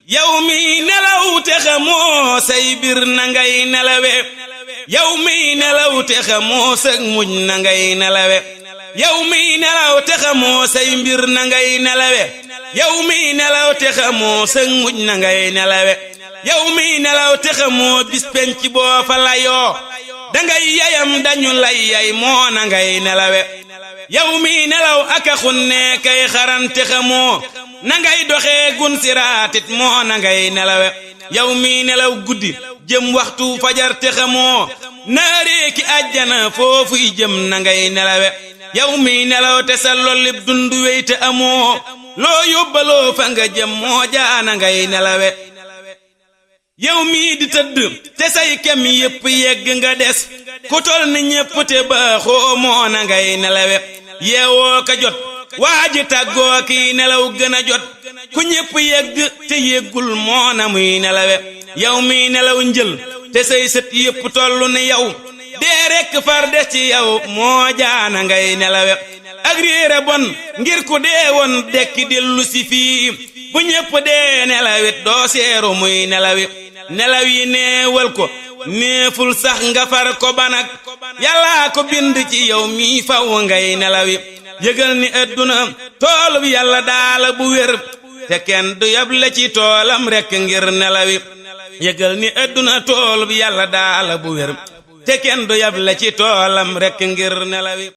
yow mi nelaw te xamoo say bir na ngay nelawe yow mi nelaw te xamoo sag muj na ngay nelawe yow mi nelaw te xamoo say mbir na ngay nelawe yow mi nelaw te xamoo sag muj na ngay nelawe yow mi nelaw te xamoo bis penc boo fa layoo dangay yayam dañu lay yay moo na ngay nelawe yow mi nelaw aka xunne kay xarante xamoo na ngay doxee gun siraatit moo na ngay nelawe yow mi nelaw guddi jëm waxtu fajar te xamoo naaree ki àjjana foofuy jëm na ngay nelawe yow mi nelaw te sa lollib dundu wey te amoo loo yóbbaloo fa nga jëm moo jaana ngay nelawe yow mi di tëdd te say kem yépp yegg nga des ku tol ni ñépp te baaxoo moo na ngay nelawe yeewoo ka jot waaji tàggoo kii nelaw gën a jot ku ñépp yegg te yeggul moo na muy nelawe yow mi nelaw njël te say sët yépp tollu ni yow dee rekk far des ci yow moo jaana ngay nelawe ak réere bon ngir ku dee woon dekki dellu si fii bu ñépp dee nelawit doo seeru muy nelawi nelaw yi neewal ko neeful sax nga far ko banak yàllaa ko bind ci yow mi faw ngay nelawi yëgal ni adduna toolub yàlla daala bu wér te kenn du yable ci toolam rekk ngir nelawi yëgal ni adduna toolub yàlla daala bu wér te kenn du yable ci toolam rekk ngir nelawi